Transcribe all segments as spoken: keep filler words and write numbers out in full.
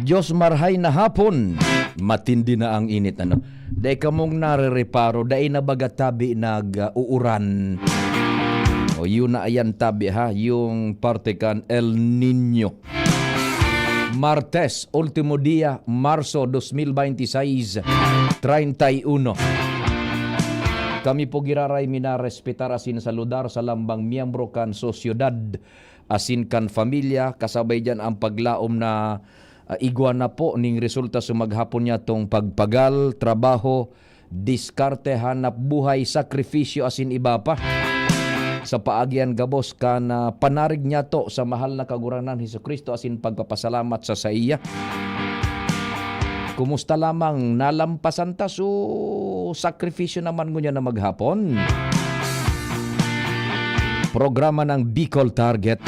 Diyos, marhay na hapon. Matindi na ang init, ano? Dai kamong narereparo, dai na baga tabi nag-uuran. O, yun na, ayan tabi, ha, yung parte kan El Niño. Martes, ultimo dia, Marso dos mil baynte sais, treinta y uno. Kami po giraray minarespetar asin saludar sa lambang miyembro kan sosyedad asin kan pamilya, kasabay diyan ang paglaom na, ah, igwa na po ning resulta sa maghapon niyatong pagpagal, trabaho, diskarte, hanap buhay, sakripisyo asin iba pa. Sa paagi an gabos kan, ah, panarig niyato sa mahal na Kagurangnan Jesu-Cristo asin pagpapasalamat sa saiya. Kumusta lamang? Nalampasan ta so sakripisyo naman ngunyan na maghapon. Programa ng Bicol Target.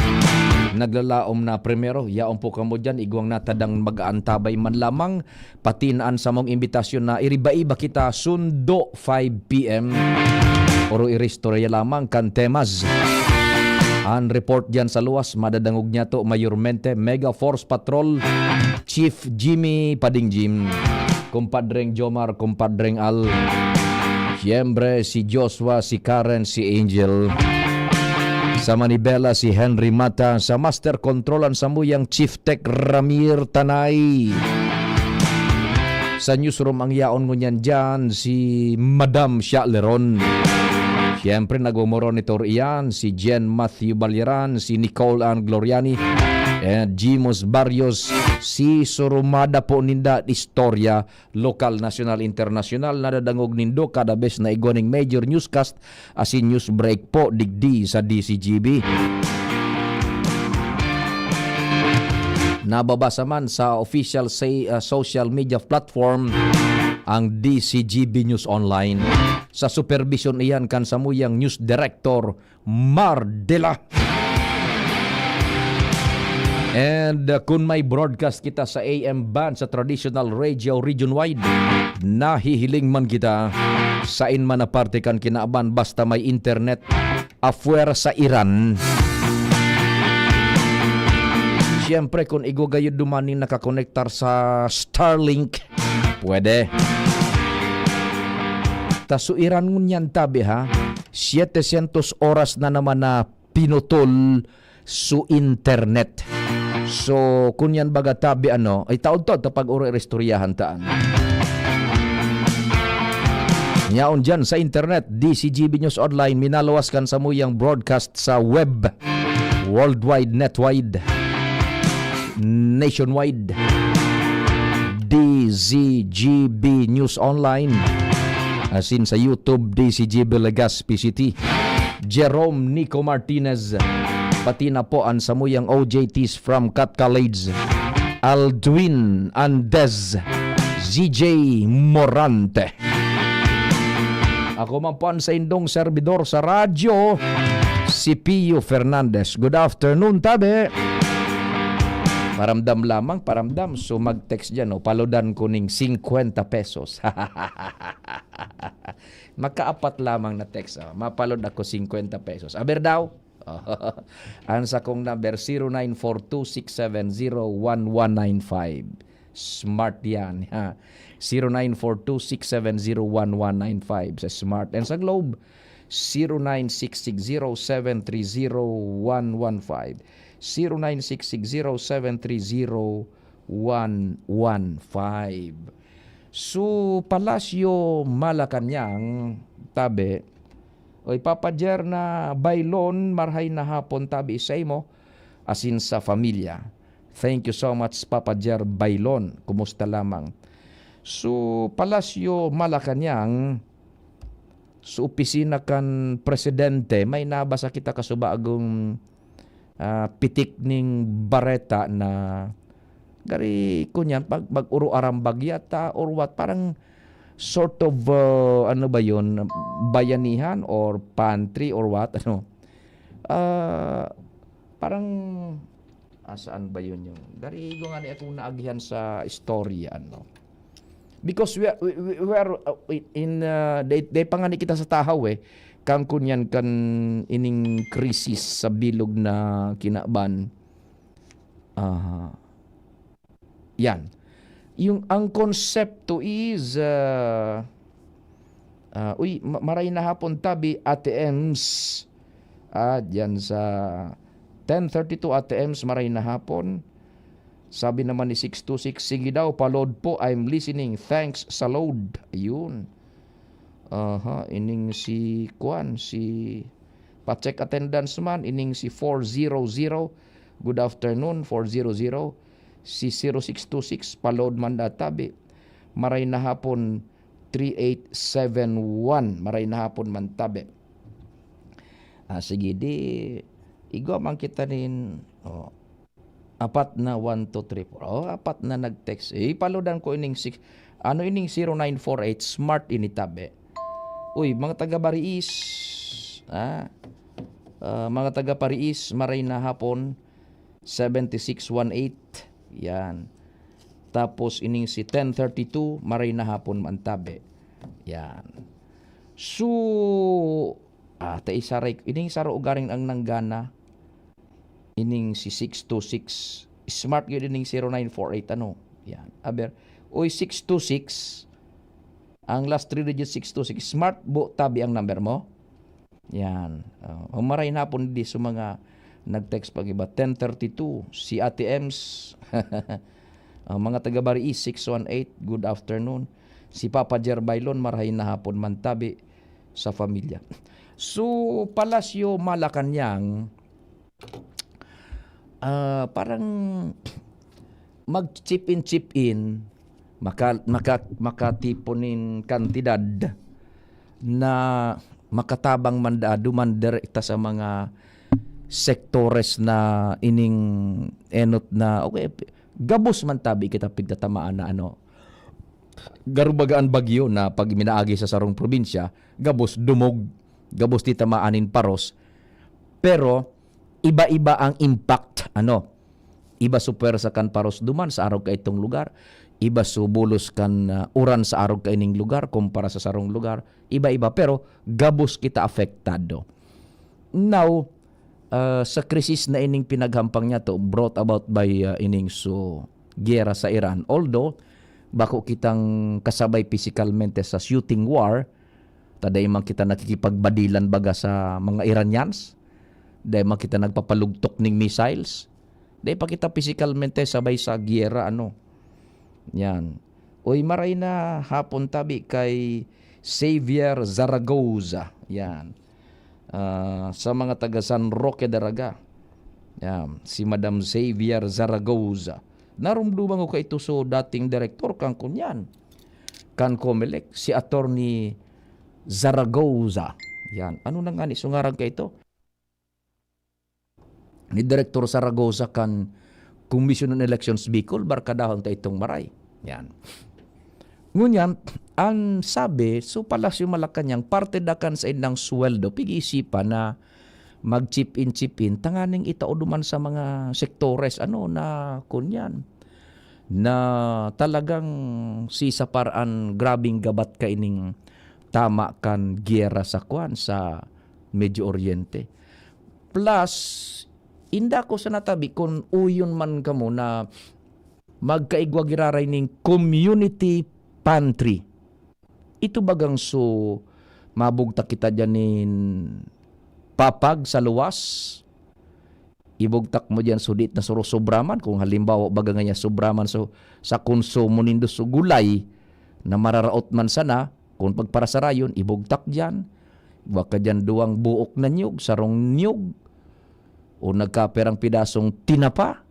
Naglalaom na primero. Yaon po kamo dyan. Igwang natadang mag-aantabay man lamang. Pati na an samong imbitasyon na iriba-iba kita sundo five p m. Oro iristorya lamang kan temas. An report dyan sa luwas, madadangog niyato mayormente, Mega Force Patrol, Chief Jimmy Padingjim, Kumpadreng Jomar, Kumpadreng Al, siyempre si Joshua, si Karen, si Angel. Sa manibela, si Henry Mata. Sa Master Control, an samuyang Chief Tech, Ramir Tanay. Sa newsroom, ang yaon ngunyan dyan, si Madam Sha Leron. Siyempre, nagmomonitor iyan, si Jen Matthew Balyeran, si Nicole Ann Gloriani, and Jimos Barrios. Si surumada po ninda, istorya, lokal, nasyonal, internasyonal, nadadangog nindo kada bes na igwa ning major newscast asin news break po digdi sa D C G B. Nababasa man sa official say, ah, social media platform ang D C G B News Online. Sa supervision iyan kan samuyang news director, Mar Dela. And, uh, kun may broadcast kita sa A M band, sa traditional radio region-wide, nahihiling man kita, sain man na parte kan kinaban, basta may internet, afwer sa Iran. Siyempre, kun igwa gayud duman nin nakakonektar sa Starlink, pwede. Ta so Iran ngunyan tabi, ha? Siete sientos oras na naman na pinutol so internet. So, kun yan baga tabi, ano, ay taod-taod ta pag-oro iristoryahan taan. Yaon dyan sa internet, D C G B News Online, minaluwas kan samuyang broadcast sa web, worldwide, netwide, nationwide. D Z G B News Online. Asin sa YouTube, D Z G B Legazpi City. Jerome Nico Martinez. Pati na po an samuyang O J Ts from Cat College. Aldwin Andes. Z J Morante. Ako man po an saindong servidor sa radyo, si Pio Fernandez. Good afternoon, tabi. Paramdam lamang, paramdam. So, mag-text dyan, oh. Palodan ko ning singkwenta pesos. Makaapat lamang na text, oh. Mapalod ako singkwenta pesos. Aber daw? Ang sakong number, zero nine four two six seven zero one one nine five. Smart yan, ha? Zero nine four two six seven zero one one nine five sa Smart. And sa Globe, zero nine six six zero seven three zero one one five. Zero nine six six zero seven three zero one one five. So, Palasyo, Malacañang, tabi. Oy, Papa Jer na Baylon, marhay na hapon, tabi, saimo, asin sa pamilya. Thank you so much, Papa Jer Baylon. Kumusta lamang? So, Palasyo, Malacañang, so, opisina kan presidente, may nabasa kita kasubagong, ah, pitik ning bareta na gari, kunyan, pag mag-uro arambag yata or what, parang sort of, uh, ano ba yun, bayanihan or pantry or what, ano? Ah, parang, ah, saan ba yun yung, gari ko nga ni akong naagihan sa istorya, ano? Because we are, we, we, we are, uh, in, uh, day, day pa nga ni kita sa tahaw, eh, kang kunyan kan ining krisis sa bilog na kinaban. Aha. Yan. Yung, ang konsepto is, ah, ah, uy, ma-, maray na hapon tabi, Ate Ems. Ah, diyan sa ten thirty-two, Ate Ems, maray na hapon. Sabi naman ni six two six, "Sige daw, pa-load po. I'm listening. Thanks sa load." Ayun. Aha, ining si Kwan, si pa-check attendance man, ining si four zero zero. Good afternoon, four zero zero. Si zero six two six, pa-load man da tabi. Maray na hapon, three eight seven one. Maray na hapon man tabi. Ah, sige, di, igwa man kita nin, oh, apat na, one, two, three, four. Oh, apat na nag-text. Eh, ipaludan ko ining six, ano ining zero nine four eight, smart ini tabi. Uy, mga taga Bariis, ah, ah, mga taga Pariis, maray na hapon, seven six one eight. Yan. Tapos ining si ten thirty-two, maray na hapon man tabi. Yan. So, ah, ta isaray, ining saro ugaring ang nanggana, ining si six two six. Smart yun ining zero nine four eight, ano? Yan. Aber, uy, six two six, ang last three digits six two six. Smart bo tabi ang number mo? Yan. Oh, maray na hapon di sa mga nag-text pag iba. Ten thirty-two, si Ate Ems. Ang mga taga Bariis, six one eight, good afternoon. Si Papa Jer Bailon, maray na hapon man tabi sa pamilya. So, Palasyo Malacañang, ah, parang mag-chip in, chip in, maka-, maka-, makatipon nin kantidad na makatabang man da, duman direkta sa mga sektores na ining enot na, okay, gabos man tabi kita pigtatamaan na ano, garo baga an bagyo na pag minaagi sa sarong probinsya, gabos dumog, gabos titamaan nin paros, pero iba-iba ang impact, ano, iba su pwersa kan paros duman sa arog kaitong lugar, iba su bulos kan, ah, uran sa arog kaining lugar kumpara sa sarong lugar, iba-iba, pero gabos kita apektado. Now, ah, sa krisis na ining pinaghampang niyato, brought about by, ah, ining su giyera sa Iran, although bako kitang kasabay pisikalmente sa shooting war, ta dai man kita nakikipagbadilan baga sa mga Iranians, dai man kita nagpapalugtok ning missiles, dai pa kita pisikalmente sabay sa giyera, ano. Yan. Uy, maray na hapon tabi kay Xavier Zaragoza. Yan. Ah, sa mga taga San Roque, Daraga. Yan. Si Madam Xavier Zaragoza. Narumduman ko kaito so dating direktor kan kunyan, kan Comelec, si Attorney Zaragoza. Yan. Ano na nga ni so ngaran kaito? Ni Direktor Zaragoza kan Commission on Elections Bicol, barkadahon ta itong maray. Yan. Ngunyan, ang sabi, so Palasyo Malacañang, parte da kan sa indang sweldo, pig-iisipan na mag-chip in, chip in, tanganing itao duman sa mga sektores, ano, na, kunyan, na talagang sisapar an grabing gabat kaining tama kan giyera sa, kwan, sa Medio Oriente. Plus, inda ko sa natabi kun uyon man kamo na magkaigwa giraray ning community pantry. Ito bagang so mabugtak kita diyan nin papag sa luwas. Ibugtak mo diyan so diit na suro sobra man. Kung halimbawa, baga nga niya sobra man so, sa konsumo nindo so gulay na mararaot man sana, kung pagparasarayon, ibugtak diyan. Wa ka diyan duwang buok na niyog, sarong niyog. O nagkaperang pidasong tinapa.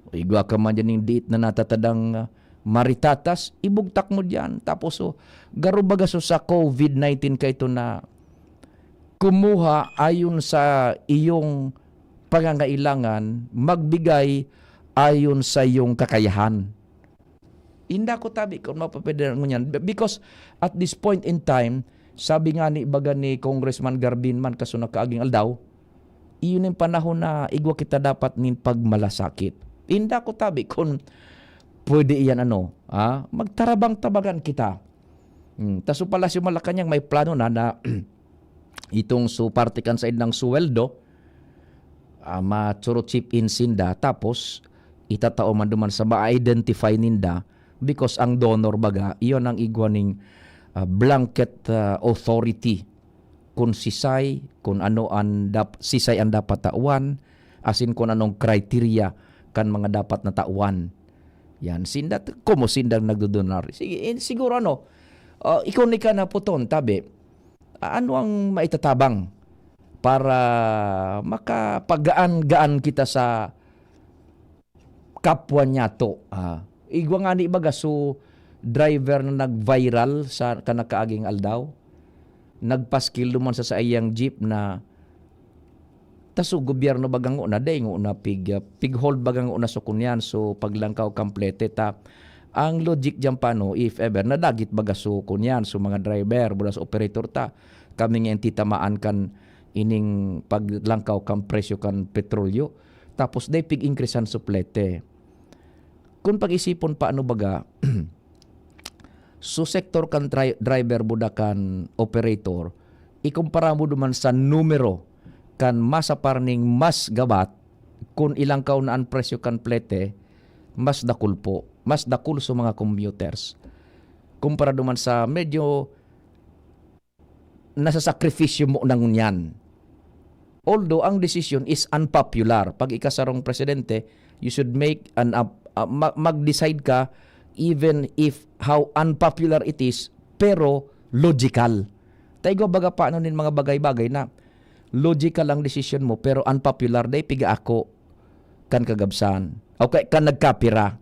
O igwa ka man diyan ning diit na natatadang, ah, maritatas, ibugtak mo diyan. Tapos, oh, garo baga so sa covid nineteen kaito na kumuha ayon sa iyong pangangailangan, magbigay ayon sa iyong kakayahan. Inda ko tabi kung mapapwede na ngunyan. Be-, because at this point in time, sabi nga ni, baga ni Congressman Garbin man kaso nakaaging aldaw, iyon yung panahon na igwa kita dapat nin pagmalasakit. Inda ko tabi kung pwede iyan, ano, ah, magtarabang-tabagan kita. Hmm, ta so Palasyo Malacañang may plano na, na itong so parte kan sa indang suweldo, ah, ma-chip in sinda, tapos itatao man duman sa ma-identify ninda, because ang donor baga, iyon ang igwa ning, ah, blanket, ah, authority kun sisay, kun ano an dap-, sisay an dapat tawan, asin kun anong criteria kan mga dapat na tawan. Yan, sinda, komo sinda nagdodonar. Sige, eh, siguro ano, ah, ikaw ni ka na puton, tabi, ano ang maitatabang para makapagaan-gaan kita sa kapwa niyato? Ah, igwa ngani baga so driver na nag-viral sa kanakaaging aldaw, nagpaskil duman sa saiyang jeep na ta so gobyerno baga ngona, dai ngona pig-, pig-hold baga ngona so kunyan, so paglangkaw kan plete ta. Ang logic diyan paano, if ever, nadagit baga so kunyan, so mga driver, buda sa operator ta, kami nga titamaan kan ining paglangkaw kan presyo kan petrolyo. Tapos dai pig-increasean so plete. Kun pag-isipon pa, ano baga, so sektor kan tri-, driver buda kan operator, ikumpara mo duman sa numero kan masapar ning mas gabat, kun ilangkaw na an presyo kan plete, mas dakul po. Mas dakul so mga commuters. Kumpara duman sa medyo nasasakripisyo mo na ngunyan. Although ang desisyon is unpopular, pag ika sarong presidente, you should make an up-, uh, ma-, mag-decide ka even if how unpopular it is, pero logical. Ta igwa baga pa ano nin mga bagay-bagay na logical ang desisyon mo pero unpopular, dai piga ako kan kagabsan. O kay kan nagkapira.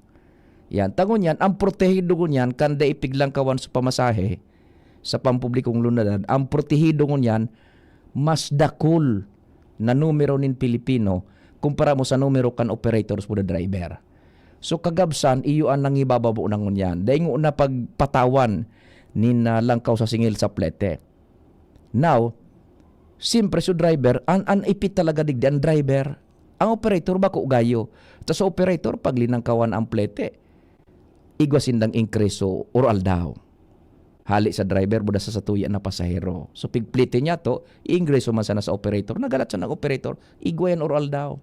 Yan. Ta ngunyan, ang protehido ngunyan kan dai piglangkawan sa pamasahe sa pampublikong lunadan, ang protehido ngunyan mas dakul na numero nin Pilipino kumpara mo sa numero kan operators buda driver. So, kagabsan, iyo an nangibababo na ngunyan. Dai ngona pagpatawan nin, ah, langkaw sa singil sa plete. Now, siyempre, so driver, an, an ipit talaga digdi an driver. Ang operator, bako gayo. Ta sa operator, pag linangkawan ang plete, igwa sindang ingkreso or aldaw. Hali sa driver, buda sa satuya na pasahero. So, pigplete niya to, iingreso man sana sa operator. Nagalat siya ng operator, igwa yan or aldaw.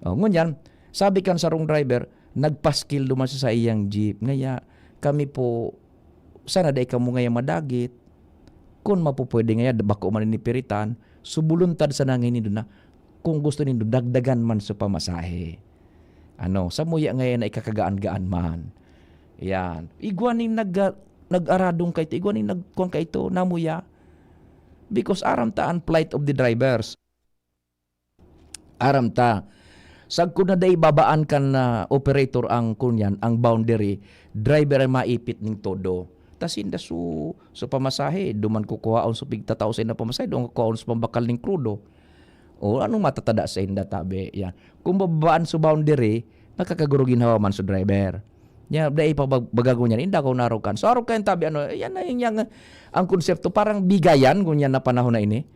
O, ngunyan, sabi kan sarong driver, nagpaskil duman sa saiyang jeep. Ngaya, kami po, sana dai kamo ngaya madagit. Kun mapupwede ngaya, bako man ini piritan, so buluntad sana ngini nindo na, kung gusto nindo, dagdagan man sa pamasahe. Ano, samuya ngaya na ikakagaan-gaan man. Yan. Igwa ning nag-, nag-aradong kaito, igwa ning nagkuan kaito, namuya. Because aram ta an plight of the drivers. Aram ta. Sagkod na dai babaan kan, ah, operator ang kunyan, ang boundary, driver ang maipit ning todo. Ta sinda su-, su pamasahe, duman kukuhaon su pigtatao sa inda pamasahe, duman kukuhaon su pambakal ning krudo. O, anong matatada sa inda, tabi? Yan. Kung babaan su boundary, nakakaguruginhawa man su driver. Nya, dai pa bag-, baga ngunyan, inda ko narokan. So, arokan, tabi, ano, yan na yung, yung, ang konsepto, parang bigayan, ngunyan na panahon na ini.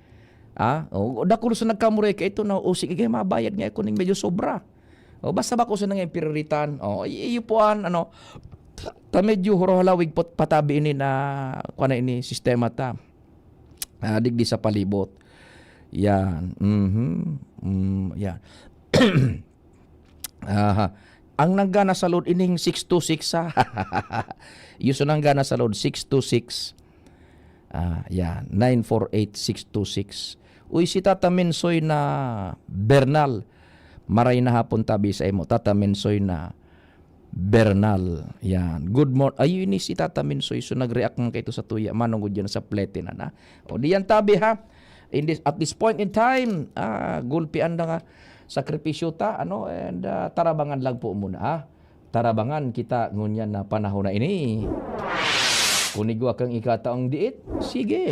Ah, o, dakul sa nagkamureka ito na, "O, sige, mabayad nga ako ning medyo sobra." O, basta bako sa nangin piriritan. O, i-, iyo po an, ano, ta medyo huro-halawig pot-, patabi ini na, kuwan na ini, sistema ta. Ah, digdi sa palibot. Yan. Mhm. Mm, yan. Aha. Ang nanggana sa load ining six two six, ha? Yuso nanggana sa load, six two six. Ah, yan. Nine four eight six two six. Uy, si Tata Mensoy na Bernal. Maray na hapon tabi sa imo, Tata Mensoy na Bernal. Yan. Good morning. Ayun ni si Tata Mensoy. So, nag-react man kaito sa tuya. Manong gud yan sa plete na na. O, di yan tabi, ha? In this, at this point in time, ah, gulpian na nga sakripisyo ta, ano, and, ah, tarabangan lang po muna, ha? Tarabangan kita ngunyan na panahon na ini. Kung igwa kang ikataong diit, sige.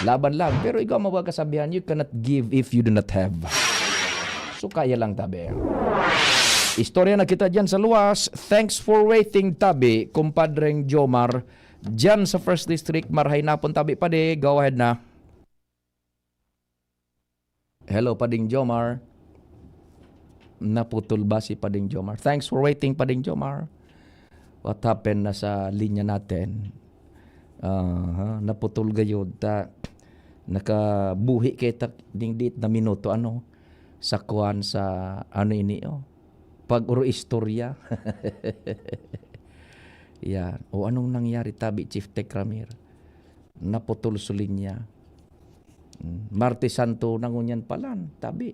Laban lang. Pero igwa mo kasabihan, "You cannot give if you do not have." So, kaya lang, tabi. Istorya na kita dyan sa luwas. Thanks for waiting, tabi, kumpadreng Jomar. Dyan sa First District, marhay napon, tabi, padi. Go ahead na. Hello, Pading Jomar. Naputol ba si Pading Jomar? Thanks for waiting, Pading Jomar. What happened na sa linya natin? Aha, naputol gayud ta. Nakabuhi kay ta ding diit na minuto, ano, sa kuwan sa, ano ini, oh. Pag-oro istorya. Yan. O anong nangyari tabi, Chief Tech Ramir? Naputol su linya. Mm, Martes Santo na ngunyan palan, tabi.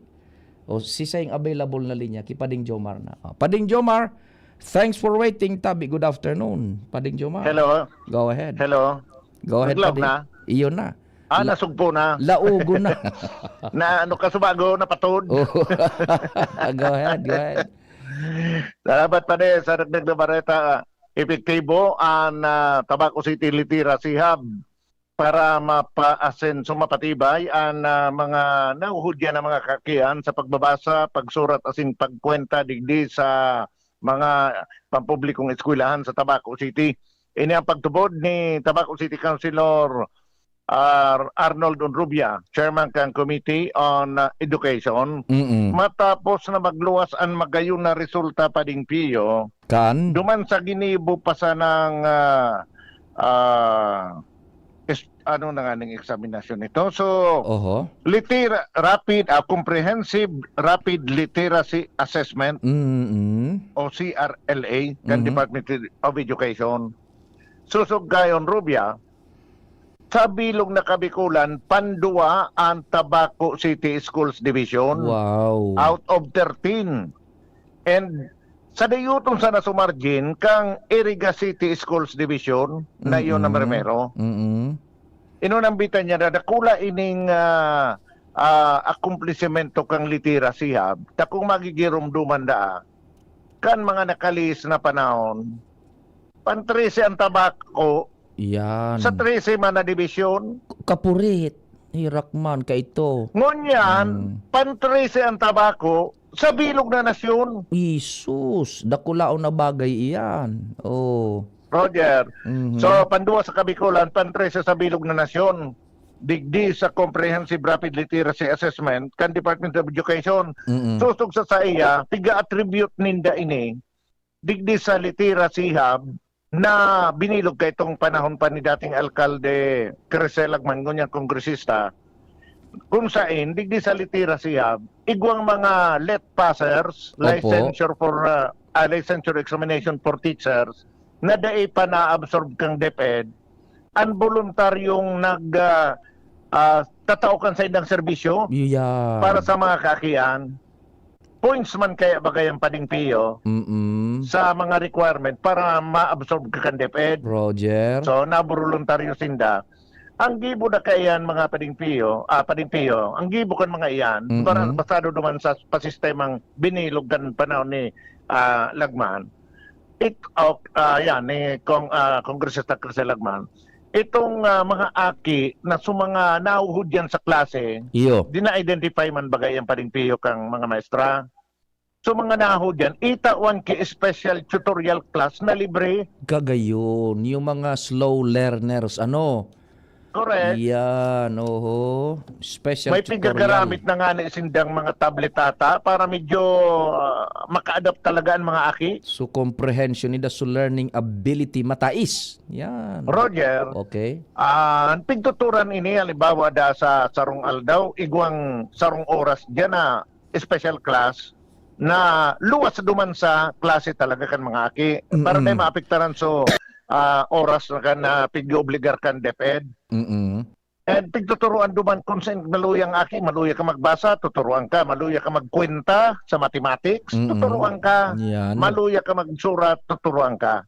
O, si sayang available na linya, ki Pading Jomar na. Ah, Pading Jomar, thanks for waiting, tabi. Good afternoon, Pading Jomar. Hello. Go ahead. Hello. Go ahead, Pading. Naglaw na? Iyon na. Ah, La-, nasugpo na. Laugo na. Na ano ka subago, napatod? Oh. Go ahead, go ahead. Salamat, Padi, sa dagdag na bareta. Epektibo an, ah, Tabaco City Literacy Hub para mapaasenso, mapatibay an, ah, mga nahuhudyan na mga kaakian sa pagbabasa, pagsurat asin pagkwenta digdi sa mga pampublikong eskwelahan sa Tabaco City. Ini ang pagtubod ni Tabaco City Councilor, ah, Arnold Onrubia, chairman kan Committee on, ah, Education, Mm-mm. matapos na magluwas an magayon na resulta, Pading Pio, Kan? duman sa ginibo pa sanang, ah, ah, es-, ano na nga ning eksaminasyon nito? So, Oho. litera-, rapid, ah, Comprehensive Rapid Literacy Assessment Mm-mm. o C R L A kan Mm-hmm. Department of Education. Susog kay Onrubia, sa bilog na Kabikulan, panduwa an Tabaco City Schools Division Wow. out of thirteen. And sa dayuton sana sumargin kang Iriga City Schools Division na iyon ang Mm-mm. primero. Mm-mm. Inunambitan niya na dakula ining, ah, ah, akomplisimento kang Literacy Hub, ta kung magigiromdoman daa, kan mga nakalihis na panahon, pan trese ang Tabaco Yan. sa trese man na dibisyon. Kapurit, hirak man, kaito. Ngunyan, Mm. pan trese ang Tabaco sa bilog na nasyon. Isus, dakulaon na bagay iyan. Oh. Roger, Mhm. so, panduwa sa Kabikulan, pan trese sa bilog na nasyon. Digdi sa Comprehensive Rapid Literacy Assessment kan Department of Education, Mm-mm. susog sa saiya, piga-attribute ninda ini digdi sa Literacy Hub na binilog kaitong panahon pa ni dating alkalde Crisel Lagman, ngunyan kongresista, kung sain, digdi sa Literacy Hub, igwang mga let passers, Opo. licensure for, ah, ah, licensure examination for teachers, na dai pa na-absorb kang DepEd, an boluntaryong nag, ah, ah, tatao kan saindang serbisyo Iya. para sa mga kaakian. Points man kaya bagay ang Pading Pio Mm-mm. sa mga requirement para ma-absorb ka kan DepEd. Roger. So, naboluntaryo sinda. Ang gibo na kaiyan, mga Pading Pio, ah, Pading Pio, ang gibo kan mga iyan, Mm-mm. bara-, basado duman sa pasistemang binilog kan panahon ni, ah, Lagman. It, oh, ah, yan, ni Cong-, ah, Kongresista Crisel Lagman. Itong, ah, mga aki na sa mga nahuhudyan sa klase, Iyo. di na-identify man bagay ang Pading Pio kang mga maestra. So, mga nahuhudyan, itawan ki special tutorial class na libre. Kagayon, yung mga slow learners, ano? Correct. Yan, oho. Special May tutorial. pigagaramit na nga ni sindang mga tablet ata para medyo, ah, maka-adapt talaga ang mga aki. So, comprehension nila, so learning ability, matais. Yan. Roger, Okay. ah, ang pigtuturan ini, halimbawa, da sa sarong aldaw, igwang sarong oras diyan na special class na luwas duman sa klase talaga kan mga aki. Para Mm-mm. tayo maapektaran so, ah, oras na kan, ah, pig-obligar kan DepEd. Mm-mm. And pigtuturuan duman kung saan maluya ang aki, maluya ka magbasa, tuturuan ka, maluya ka magkwenta sa mathematics, Mm-mm. tuturuan ka, Yan. maluya ka magsurat, tuturuan ka.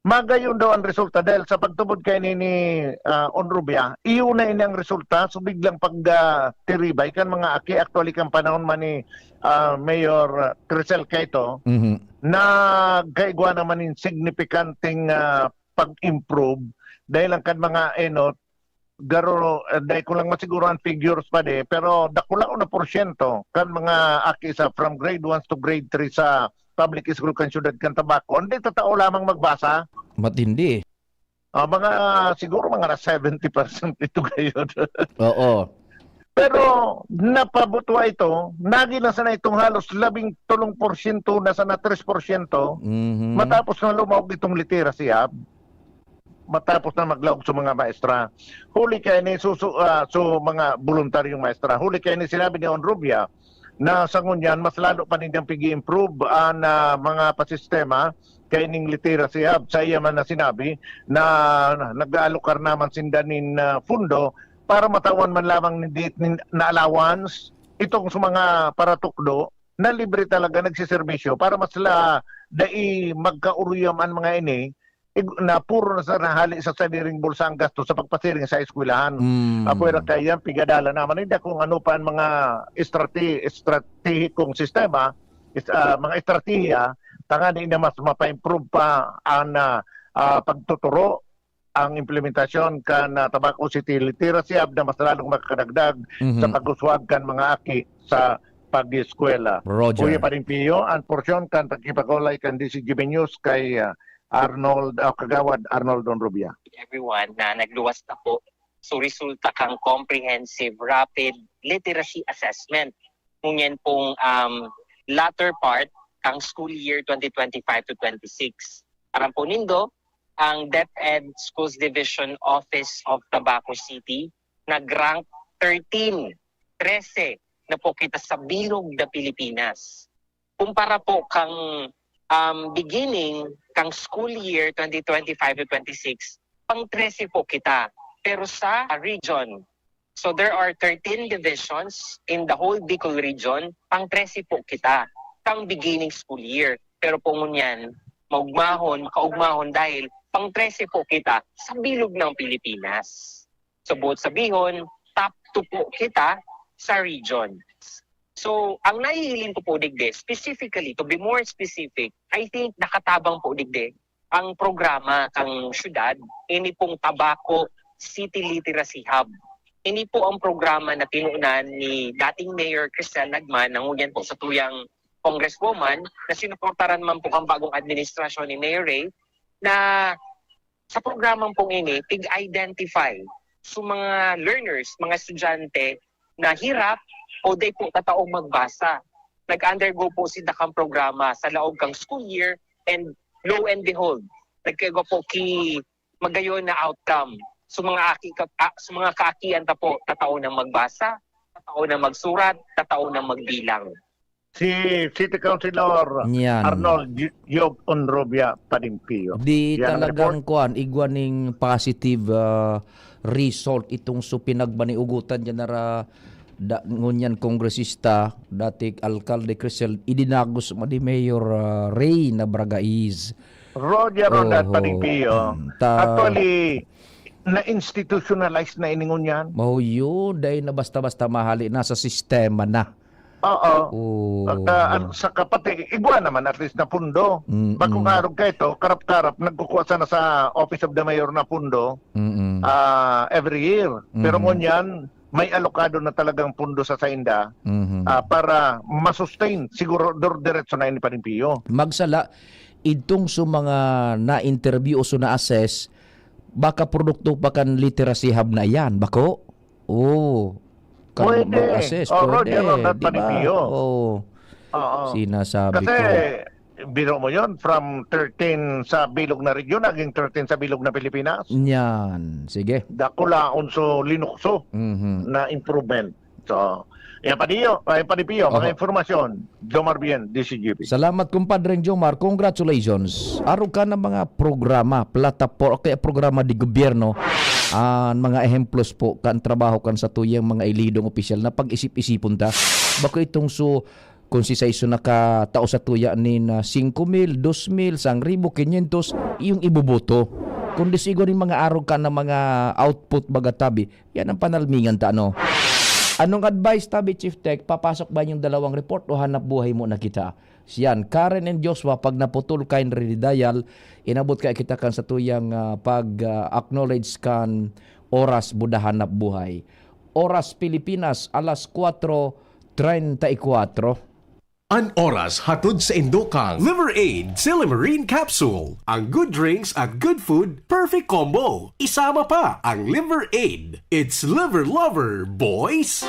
Magayon daw ang resulta dahil sa pagtubod kay ni, ni, ah, Onrubia, iyo na ini ang resulta. So, biglang pag, ah, tiribay kan mga aki, actually, kan panahon man ni, ah, Mayor, ah, Crisel Queto, Mhm. nagkaigwa naman nin signipikanting, ah, pag-improve dahil ang kan mga enot, garo, eh, dai ko lang masiguro ang figures pa di, pero dakula na porsyento kan mga aki sa from grade one to grade three sa public school kan siyudad kan Tabaco, hindi tatao lamang magbasa. Matindi. Ah, mga, siguro mga nasa seventy percent ito ngayon. Oo. Pero napabutwa ito, nagin na sana itong halos labing tolong porsyento, nasa na tres porsyento, Mhm. matapos na lumawag itong literacy hub. Matapos na maglaog sa mga maestra. Huli kaya ni susu-, ah, so mga voluntaryong maestra. Huli kaya ni sinabi ni Onrubia, na sa ngunyan mas lalo pa nindang pig-i-improve an, ah, mga pasistema kaining literacy hub. Sa iya man na sinabi na nag-aalokar naman sinda nin, ah, pundo para matawan man lamang nin, nin, na allowance itong sa mga paratukdo na libre talaga nagseserbisyo para mas la dai magkauruyam an mga ini, ig-, na puro na sa nahali sa sadiring bulsa ang gasto sa pagpasiring sa eskwelahan. Mm. Apwera kaya, pigadala naman, hindi kung ano pa ang mga estrate-, estratehikong sistema, is-, ah, mga estratehiya, tanganing na mas mapa-improve pa ang, ah, ah, pagtuturo, ang implementasyon kan, ah, Tabaco City Literacy Hub na mas lalong makakadagdag Mhm. sa pag-uswag kan mga aki sa pag-eskwela. Roger. Kuya Panimpio, ang porsyon kan pagkipag-olay kan D C G B News kay, ah, Arnold, ah, Kagawad Arnold Don Rubia. Everyone na nagluwas na po. So, resulta kang comprehensive rapid literacy assessment. Ngunyan pong, um, latter part kang school year twenty twenty-five to twenty-six. Aram po nindo, ang DepEd Schools Division Office of Tabaco City nag-rank thirteen, trese na po kita sa bilog na Pilipinas. Kumpara po kang, um, beginning kang school year twenty twenty-five to twenty-six, pang trese po kita. Pero sa region, so there are thirteen divisions in the whole Bicol region, pang trese po kita kang beginning school year. Pero po ngunyan, maugmahon, makaugmahon dahil pang trese po kita sa bilog ng Pilipinas. So, buot sabihon, top two po kita sa region. So, ang nahihiling ko po digdi, specifically, to be more specific, I think nakatabang po digdi ang programa kang syudad, ini pong Tabaco City Literacy Hub. Ini po ang programa na tinunan ni dating Mayor Crisel Lagman, na ngunyan po sa tuyang Congresswoman, na sinuportaran man po ang bagong administrasyon ni Mayor Ray, na sa programang pong ini, tig-identify sa mga learners, mga estudyante na hirap o di po tataong magbasa. Nag-undergo po sinda kang programa sa laog kang school year and lo and behold, nagkaigwa po ki magayon na outcome. So mga aki, ka, ah, so mga kaakian ta po, tatao na magbasa, tatao na magsurat, tatao na magbilang. Si City Councilor Yan. Arnold Gy-, Job Onrubia Padimpio. Di Yan ang talagang report. Kuan, igwa ning positive, ah, result itong so pinagmaniugutan dyan nara da, ngunyan kongresista, dati alkalde Crisel, idinagos man ni Mayor, ah, Ray Nabragaiz. Roger Ronald Oho. Padimpio. Mm, ta- Actually, na-institutionalize na ini ngunyan. Mao yun, dahil na basta-basta mahali, nasa sistema na. Oo. Oo. Pagka, ano, sa kapatid, igwa naman at least na pundo. Mm-mm. Bakong arog ka ito, karap-karap, nagkukuha sana sa Office of the Mayor na pundo, Mm-mm. ah, every year. Pero Mm-mm. ngunyan, may alokado na talagang pundo sa sainda, Mhm. ah, para masustain. Siguro, dur-, diretso na ini Panimpio. Magsala, itong sa mga na-interview o so na-assess, baka produkto pa kan literacy hub na yan, bako? Oo. Kan Pwede. mag-assess, Oh, pwede, Roger, Ronald di ba? Panimpio. Oo. Oo. Sinasabi Kasi, ko. biro mo yon, from thirteen sa bilog na region, naging thirteen sa bilog na Pilipinas. Yan. Sige. Dakulaon so linukso Mhm. na improvement. So, yan pa niyo, ay, Panimpio, mga Oho. impormasyon. Jomar Bien, D C G P. Salamat, kumpadreng Jomar. Congratulations. Arog ka ng mga programa, platapor-, o kaya programa de gobyerno, ah, mga ehemplos po, kan trabaho kan sa tuyang mga elidong opisyal na pag-isip-isipon ta. Bako itong su-, kung si saiso na ka tao sa tuya nin, ah, singko mil, dos mil, sang ribo, kinyentos, iyong iboboto. Kundi siguro yung mga arog ka ng mga output baga tabi, yan ang panalmingan ta, ano? Anong advice, tabi, Chief Tech? Papasok ba yung dalawang report o hanap buhay mo na kita? Siyan, Karen and Joshua, pag naputol ka in redial, inabot ka kita kan sa tuyang, ah, pag, ah, acknowledge kan oras buda hanap buhay. Oras Pilipinas, alas kwatro treinta y cuatro. An oras hatod sa indo kang Liver Aid Silimarine Capsule. Ang good drinks at good food, perfect combo. Isama pa ang Liver Aid. It's Liver Lover, boys!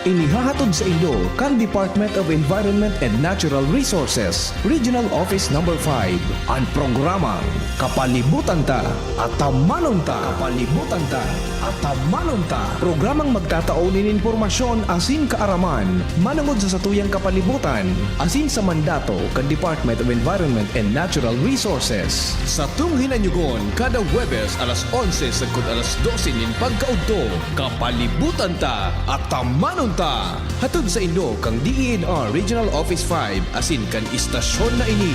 Inihahatod sa inyo kan Department of Environment and Natural Resources, Regional Office Number five, an programang Kapalibutan Ta, Atamanon Ta. Kapalibutan Ta, Atamanon Ta. Programang magtatao nin impormasyon asin kaaraman manongod sa satuyang kapalibutan asin sa mandato kan Department of Environment and Natural Resources. Satong hinanyugon kada Huwebes alas onse sagkod alas dose nin pagkaudto. Kapalibutan Ta, Atamanon Ta. Hatod sa inyo kan D E N R Regional Office five asin kan istasyon na ini.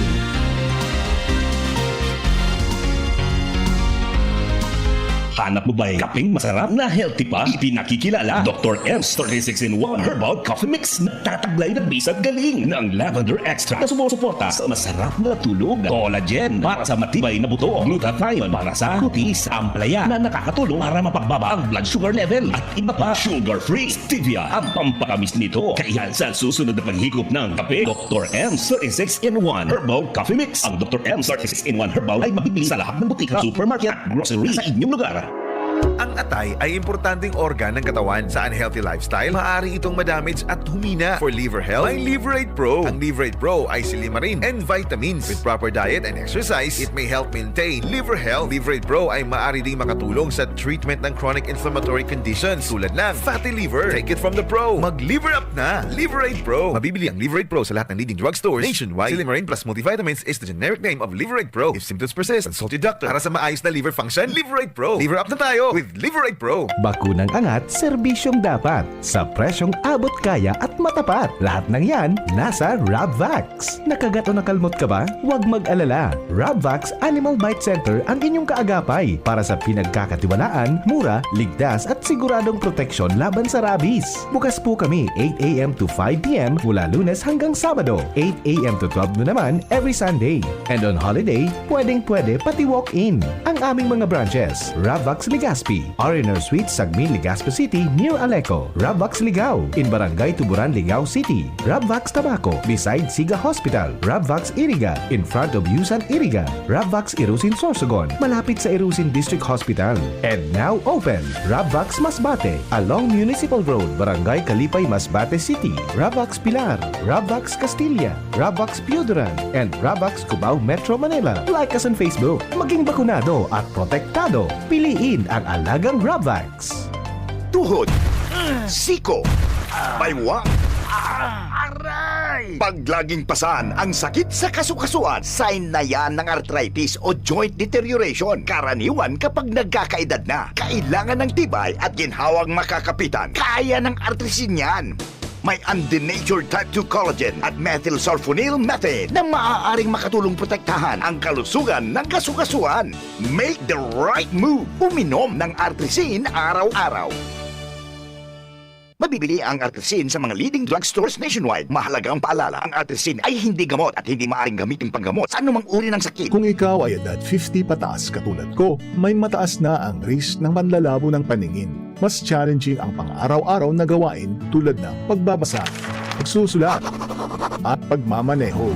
Hanap mo ba'y kapeng masarap na healthy pa? Ipinakikilala, Doktor M's thirty-six in one Herbal Coffee Mix. Nagtataglay ng bisag galing ng lavender extract na sumusuporta sa masarap na tulog, collagen para sa matibay na buto, glutathione para sa kutis, ampalaya na nakakatulong para mapagbaba ang blood sugar level, at iba pa. Sugar-free stevia ang pampatamis nito. Kaya sa susunod na paghigop ng kape, Doktor M's thirty-six in one Herbal Coffee Mix. Ang Doktor M's thirty-six in one Herbal ay mabibili sa lahat ng butika, supermarket at grocery sa inyong lugar. Ang atay ay importanteng organ ng katawan. Sa unhealthy lifestyle, maaari itong madamage at humina. For liver health, may Liver eight Pro. Ang Liver eight Pro ay silimarin and vitamins. With proper diet and exercise, it may help maintain liver health. Liver eight Pro ay maaari ding makatulong sa treatment ng chronic inflammatory conditions tulad ng fatty liver. Take it from the pro. Mag-liver up na! Liver eight Pro. Mabibili ang Liver eight Pro sa lahat ng leading drugstores nationwide. Silimarin plus multivitamins is the generic name of Liver eight Pro. If symptoms persist, consult your doctor. Para sa maayos na liver function, Liver eight Pro. Liver up na tayo with Liver eight Pro. Bakunang angat, serbisyong dapat. Sa presyong abot kaya at matapat. Lahat ng yan, nasa Rabvax. Nakagat o nakalmot ka ba? Huwag mag-alala. Rabvax Animal Bite Center ang inyong kaagapay para sa pinagkakatiwalaan, mura, ligtas at siguradong proteksyon laban sa rabies. Bukas po kami eight a m to five p m mula Lunes hanggang Sabado, eight a m to twelve noon naman every Sunday. And on holiday, pwedeng-pwede pati walk-in. Ang aming mga branches, Rabvax Legazpi, R and R Suite, Sagmin, Legazpi City, near Aleco, Rabvax Ligao, in Barangay Tuburan, Ligao City, Rabvax Tabaco, beside Siga Hospital, Rabvax Iriga, in front of Yusan Iriga, Rabvax Irusin Sorsogon, malapit sa Irusin District Hospital. And now open, Rabvax Masbate, along Municipal Road, Barangay Kalipay, Masbate City, Rabvax Pilar, Rabvax Castilla, Rabvax Pioduran, and Rabvax Cubao, Metro Manila. Like us on Facebook. Maging bakunado at protektado. Piliin ang alagang Rabvax. Tuhod, siko, baywang, aray! Pag laging pasan ang sakit sa kasukasuan, sign na yan ng arthritis o joint deterioration. Karaniwan kapag nagkakaedad na, kailangan ng tibay at ginhawang makakapitan. Kaya ng Artrisin yan. May undenatured type two collagen at methylsulfonyl methane na maaaring makatulong protektahan ang kalusugan ng kasukasuan. Make the right move. Uminom ng Artrisin araw-araw. Mabibili ang Artrisin sa mga leading drugstores nationwide. Mahalagang paalala, ang Artrisin ay hindi gamot at hindi maaaring gamitin panggamot sa anumang uri ng sakit. Kung ikaw ay edad fifty pataas katulad ko, may mataas na ang risk ng panlalabo ng paningin. Mas challenging ang pang-araw-araw na gawain tulad ng pagbabasa, pagsusulat, at pagmamaneho.